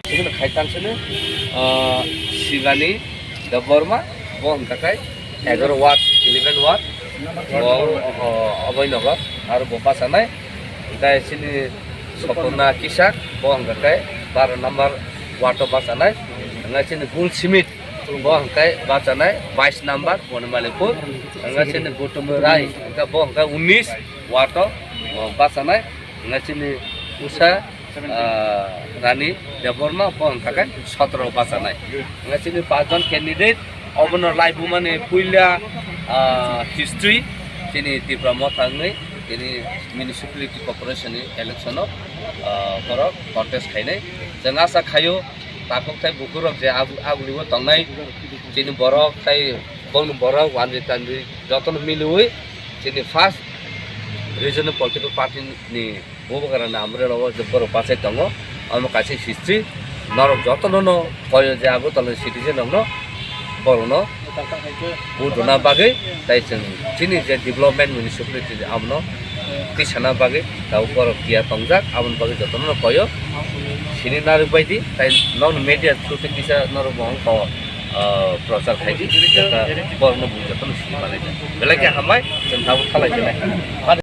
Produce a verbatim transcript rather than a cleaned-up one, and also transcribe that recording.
Chini khai tangsini, ah, Shivani Debbarma, bo hwnkha khe egaroh ward, eleven ward, bo, oh, Abhainagar, aro bo bachanai. Hwnkhe chini Sopona Kisak, bo hwnkha khe baro number ward o bachanai. Hwnkhe chini Gul Simit, bo hwnkhe bachanai bais number, Bonimalipuar. Hwnkhe chini Gautam Rai, hwnkhe bo hwnkhe unis ward o, bo bachanai. Hwnkhe chini Usha ah, Rani Debbarma bo wngkha khe sotoro bachanai. Hwnkhe chini pachjon candidate, obono laibumani puila, ah, history, chini Tipra Motha wngwi, chini municipality corporation ni election o, ah, borok contest khainai. Chwng asa khaio, takhuk tei bukhuk rok je agu-, agulio tongnai, chini borok tei bongni borok wanjwi tanjwi jotono miliwi, chini first regional political party ni Bubagra ni Amrelo o je borok bachai tongo, omo kaisa history. Norok jotono no koyo je Agartala ni citizen rok no, borok no vote rwna bagwi, tai chwng chini je development municipality abono tisana bagwi tabuk borok tiya tongjak, aboni bagwi jotono no koyo sini narwk bai di, tai nokni media through tei kisa norok bo wngkha o, ah, prochar khai di, borok no bo jotono sini bagwi belai khe hambai, chwng tabuk thalai sinai.